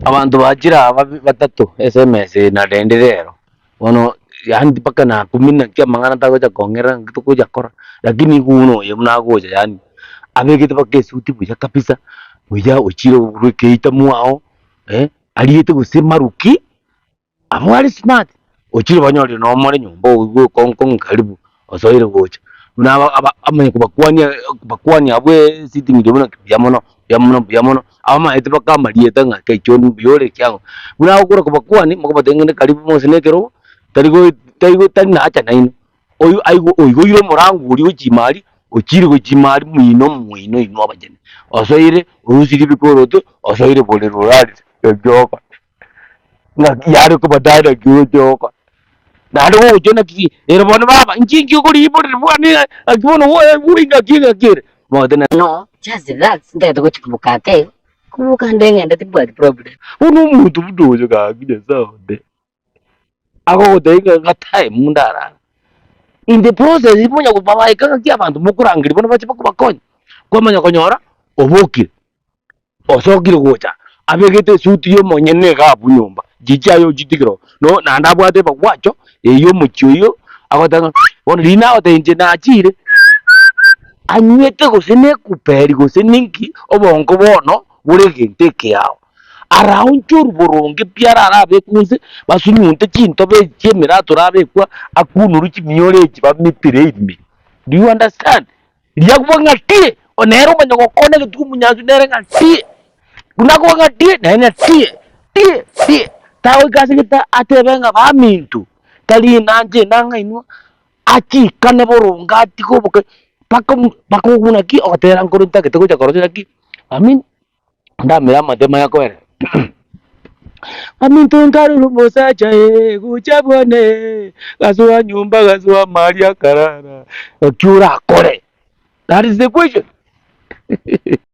Abanto bachire aba batato ase emesa eye na rende rero, bono yaani mpaka nakumia naki amang'ana tagocha kong'era naki togocha kora, lakini igo buna oyo buna agocha yaani abegete mpaka esuti buya kabisa, buya ochire korwa ekeita mwao ariete gose maruki. Abwo are smart, ochire banyorire noo more nyomba oigwe okong'u karibu osoire gocha. Buna aba aba amanye kobakwania kobakwania abwo esitting eria buna mbuya mono mbuya mono mbuya mono, abamaete mpaka amarieta ng'a kaicho mbuya ore ekiang'o. Buna agokora kobakwania, mokobatebia ng'a karibu monsi na ekerogo, tari go tari go tari nacha nainwe. Oyo aigwe oigoire omorango oria gochia ime aria, ochiire gochia ime aria moino moino inwe abachenu. Osoire orusirie ebikoroto, osoire borere orarire, Jehova. Ng'aki yare kobadai naki ogocha Naende gogocha naki ere bono baba, inki inki okoriiborera bwane naki bono gwe ng'aki ng'aki ere. Omogete na. No, just relax, ntagete gochia koboka ake igo, koboka nde ng'ende timbwati problem. Bono omonto buna oyo gaki Nyasae one, agogotebia ng'a ng'a time ndarare. In the process monya kobabaeka ng'aki abanto mokorangeria bono bache bakobakonya, kwamanya konyora obokire. Osokire gocha, abegete esuti y'omonyene iga abwo nyomba, chichi aye ochitigire oo, no naende abwate ebagwacho eyio omochie oyio, agoteba ng'a bono riria nagotebia inche nachire, anywete gose na ekuperi gose ninki, obongo bono bore egento ekeao. Araonchorwe boronge pi arare abekwe inse, basunyunte chintobe echi chia emerato orabekwa, akunurwe chimioro echi bamitire ime, do you understand? Riria ng'a tie, nere omanye gokona egetuko omonyansu nere ng'a tie, buna akoba ng'a tie, nere ng'a tie, tie, tie, tagoika ase gete atebe ng'a baminto, tari inanche inang'ainwa, achikane boronge atige oboke mpaka omo mpaka obwo naki ogotera nkoro ntagete gocha korosia naki, amin. Ndamere amatemo aya koera. Aminto nkarora omosacha ee, gocha bwane ee, gasoa nyomba gasoa maria akarara, gaki orakore? That is the question.